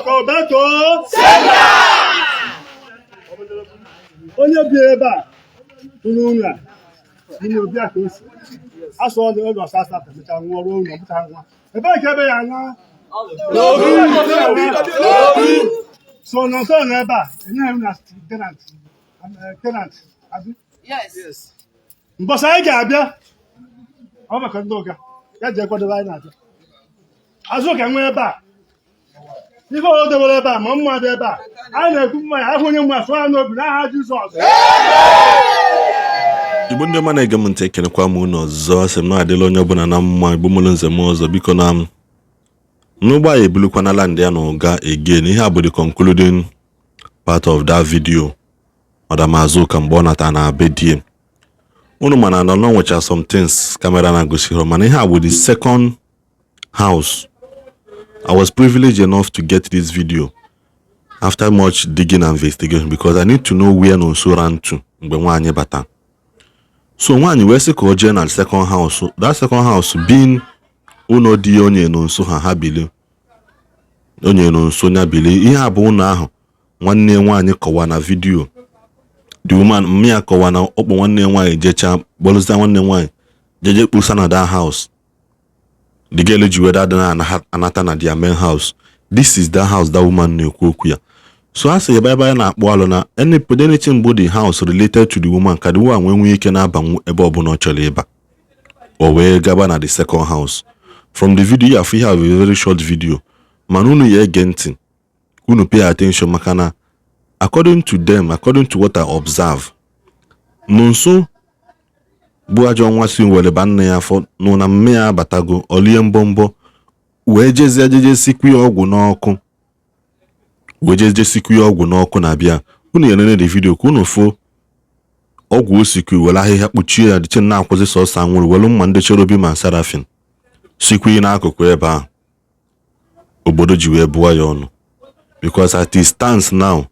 Ka ọ back to onye bi ebe a tụrụ unu a n'ime obi a ka o si asụ ọdụ oge ọsọ asatọ mechaa nwụọ ruo ụlọ mụta nwa ebe ka ebe ya na so nọ nso nọ ebe a enyeghị m na tenant tenant abi. Yes. Mbọsị anyị ga-abịa ọ maka ndị ụka ya ji ekwadobe anyị na-abịa azụ ka nwee ebe a ife ọ debere ebe a ma mma dị ebe a anyị na-ekwu mmanya ahụ onye mma sụọ ya n'obi n'aha Jizọs. Igbo ndị ọma na-ege m ntị, ekenekwa m unu ọzọ. Asị m na adịla onye ọbụla na mma. Igbo mụrụ nze m ọzọ, biko na m n'ụgbọ anyị ebulukwana land ya na ụga again. Ihe a bụ the concluding part of that video Madam Azuka mgbe ọ nata na be die unu, mana na ọ nwecha some things camera na-agosiro, mana ihe a bụ the second house. I was privileged enough to get this video after much digging and investigation because I need to know where Nonso ran to mgbe nwaanyị bata. So nwaanyị wee sị ka o jee na second house, that second house being ụlọ di ya onye Nonso ha ha bili onye Nonso ya bili. Ihe a bụ ụlọ ahụ nwanne ya nwaanyị kọwa na video. The woman mmịa ya kọwa na ọkpọ nwanne ya nwaanyị jechaa kpọrụzie nwanne nwaanyị jeje kposa na that house. The girl ji wee adị na anata na their main house. This is that house that woman na-ekwu okwu ya. So a sị ebe ebe anyị na-akpọ alụ na anything bụ the house related to the woman, ka the woman nwee nwee ike na-abanwu ebe ọbụla ọ chọrọ ịba. O wee gaba na the second house. From the video ya afụ ihe a bụ a very short video, mana unu ya ege ntị, unu pay attention, maka na according to them, according to what I observe, Nonso bụ ajọ nwa si were ba nne ya afọ nụ na mme ya abatago olie mbọmbọ wee jezie jeje sikwu ya ọgwụ n'ọkụ, wee jeje sikwu ya ọgwụ n'ọkụ na bịa. Unu ya the video ka unu fụ ọgwụ osikwu, were ahịhịa kpuchie ya dịche na-akwụsị sọsọ anwụrụ, were mma ndị cherubim and seraphim sikwu n'akụkụ ebe ahụ obodo ji wee bụọ ya ọnụ, because at it stands now,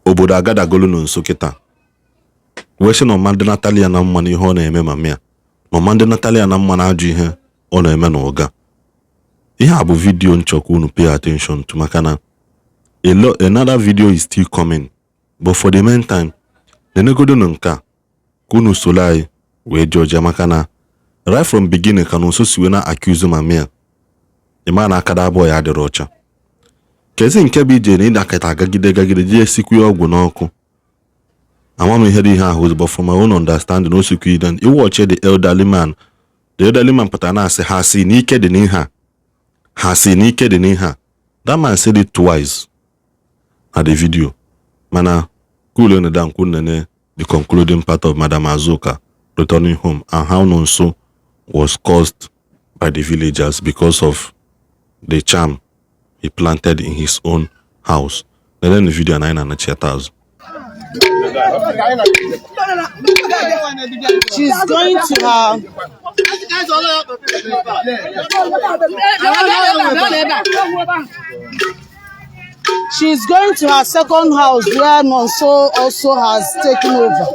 obodo agadagolu nso kịta wee sị na ọma ndị Natalia na mma n'ihe ọ na-eme ma mịa na ọma ndị Natalia na mma na ajọ ihe ọ na-eme na ụga. Ihe a bụ video nchọkwa unu pay attention to, maka na another video is still coming, but for the meantime, nenegodonu nke a ka unu soro anyị wee jọjịa, maka na right from beginning ka Nonso si wee na accuse mami ya ịma na akada abụọ ya adịrị ọcha. Kezi nke bụ ije na ịdakịta agagide gagide jee sikwu ya ọgwụ n'ọkụ? Ama m ihe dị ihe ahụ, but from my own understanding, o sikwu ide iwọchi the elderly man. The elderly man pụtara na-asị ha si n'ike dị n'ihe a, ha si n'ike dị n'ihe a. That man said it twice na the video, mana cool on down nene the concluding part of Madam Azuka returning home and how Nonso was caused by the villagers because of the charm he planted in his own house. And then the video and I na azụ. She's going to her She's going to her second house where Nonso also has taken over.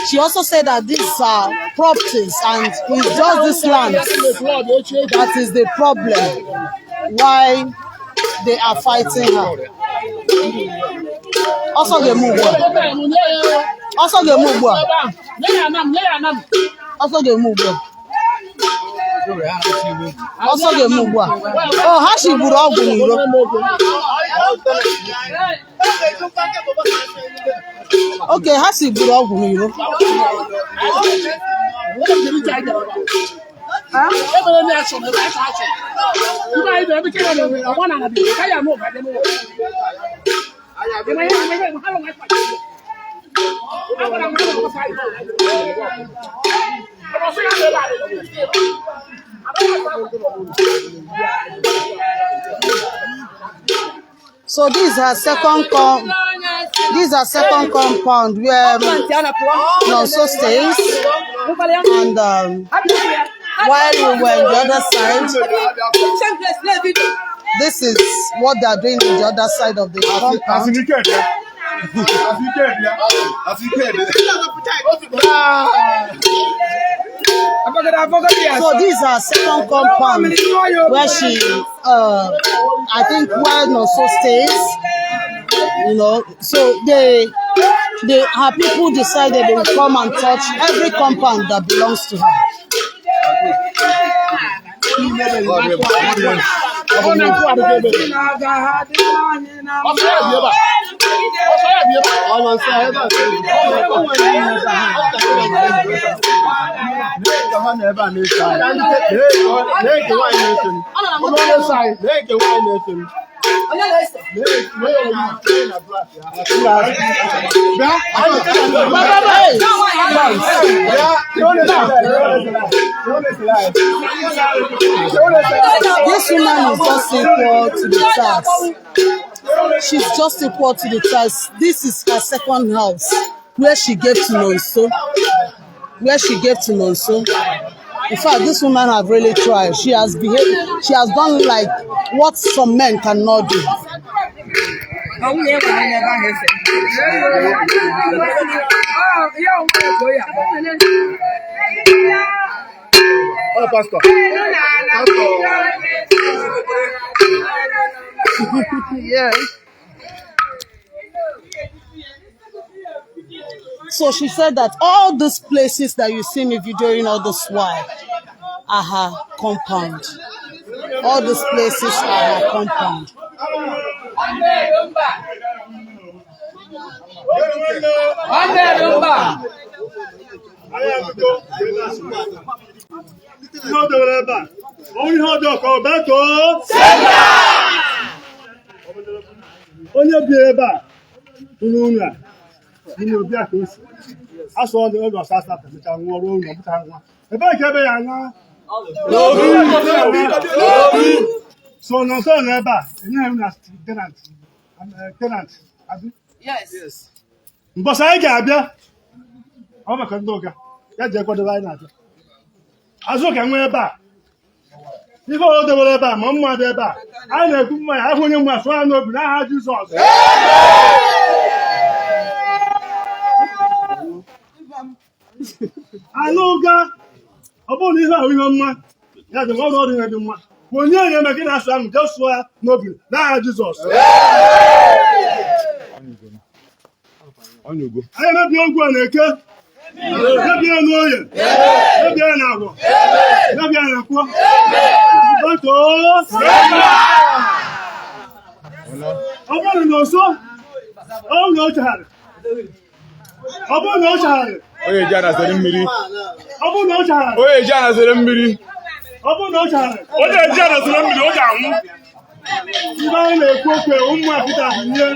She also said that these are properties and it's just this land that is the problem why they are fighting her. Ọsọ ga-eme ugbu a. Ọsọ ga-eme ugbu a. Ọsọ ga-eme ugbu a. Ọsọ ga-eme ugbu a. Oh, ha shigburu ọgwụ n'iro. Okay, ha sigburu ọgwụ n'iro. So this is her second com this is her second compound where Nonso stays, and while we were in the other side, this is what they are doing in the other side of the compound. So this is her second compound where she, I think, where Nonso stays. So they, her people decided they will come and touch every compound that belongs to her. Hey, this woman is just equal to the task. She's just equal to the task. This is her second house where she gave to Nonso. Where she gave to Nonso. In fact, this woman have really tried. She has behaved. She has done like what some men cannot do. Yeah. So she said that all these places that you see me videoing all this while are her compound. All these places are her compound. Ihe o dewere ebe a, ọ bụrụ ihe ọjọọ ka ọ bịa too onye bi ebe a tụrụ ụlọ a n'ime obi a ka o si asụ ọ dị oge ọsọ asatọ mechaa nwụọ ruo ụlọ bụta nwa ebe ka ebe ya na so na nso na ebe a enyeghị m na tenant tenant abi. Mbọsị anyị ga-abịa ọ maka ndị ụka ya jee kwadobe anyị na-abịa Azụka nwee ebe a ife ọ dewere ebe a ma mma dị ebe a anyị na-ekwu mma ya ahụ onye mma sụọ ya n'obi n'aha Jizọs. Anụ ụga ọ bụrụ na ihe ahụ ihe mma ya dị ọrụ ọrụ ihe dị mma onye enyemaka na-asụ ahụ jee sụọ ya n'obi n'aha Jizọs. Anyị emebi ogwu a na-eke mebie ya n'oye mebie ya n'agwọ mebie ya n'akwọ too. Ọ bụrụ na nso ọ bụrụ na o chegharị ọ bụrụ na o chegharị Onye ji anasịrị mmiri. Ọ bụrụ na o chegharị Onye ji anasịrị mmiri. Ọ bụrụ na o chegharị Onye ji anasịrị mmiri ọ ga-anwụ. Ibe anyị na-ekwu okwu ụmụ akịta ihe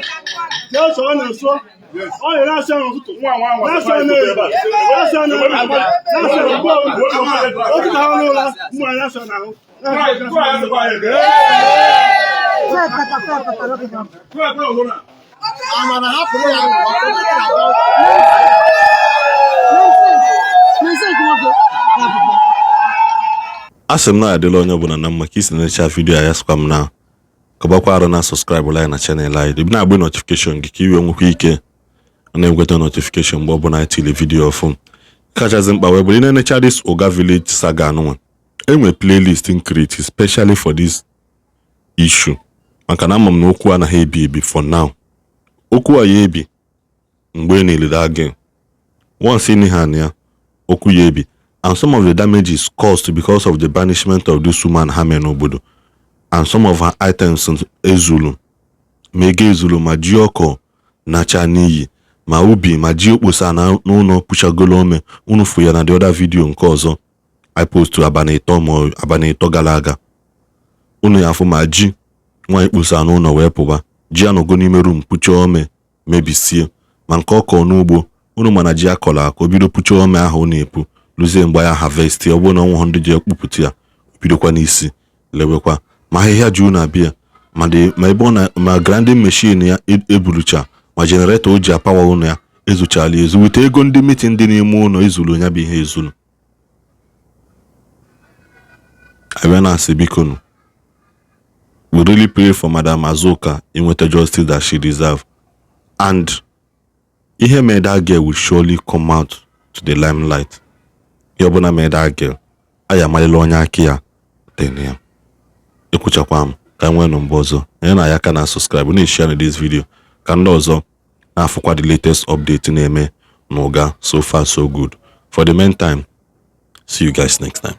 jee sọrọ na nso ọ nyere asị ahụ ụtụtụ Nwa nwa nwa na-asị ahụ n'ehihie na-asị ahụ n'abalị na-asị ahụ mgbe ọbụla otu ahụ n'ụra ụmụ anyị asị n'ahụ. A sị m na adịla onye ọbụla na mma ka isi na-echa video ya sịkwa m na kọbakwa arụ na subscribe anyị na channel anyị dị na-agba notification gị ka i wee nwekwa ike na-enweta notification mgbe ọbụla anyị tiri video ọfụ. Kachasị mkpa wee bụrụ ị na-enecha this Uga Village saga anụnwa, enwe playlist m create specially for this issue, maka na ama m na okwu anaghị ebi ebi. For now, okwu a ya ebi mgbe e niliri again once in ha na ya okwu ya ebi, and some of the damages caused because of the banishment of this woman ha mere n'obodo, and some of her items ezulu, ma ego ezulu, ma ji ọkọ nacha n'iyi, ma ubi, ma ji okposa na n'ụlọ kpuchagolo ome. Unu fụ ya na the other video nke ọzọ I post abalị 3 ma abalị 3 gara aga. Unu ya afụ ma ji nwaanyị kposa n'ụlọ wee pụba, ji anọgo n'ime room kpuchie ome mebisie, ma nke ọ kọọ n'ugbo. Unu mana ji akọrọ akọ bido kpuchie ome ahụ ọ na-epu luzie mgbe ya harvest. Ọ bụrụ na ọnwụ ndị ji ekpupụta ya bidokwa n'isi lewekwa, ma ahịhịa ji unu abịa, ma ma ebe ọ na ma grinding machine ya eburucha, ma generator o ji apawa ụlọ ya ezuchala ezu, wite ego ndị meeting dị n'ime ụlọ ezulu ya bụ ihe ezulu. Abịa na-asị biko nụ, we really pray for Madam Azuka inweta justice that she deserve, and ihe mere that girl will surely come out to the limelight. Ihe ọbụla mere that girl. A ya amalila onye aka ya dị na ya. Ekwuchakwa m ka nwee nụ mgbe ọzọ. Onye na ya aka na subscribe, na-eshare na this video ka ndị ọzọ na-afụkwa the latest update na-eme n'Ụga. So far so good. For the meantime, see you guys next time.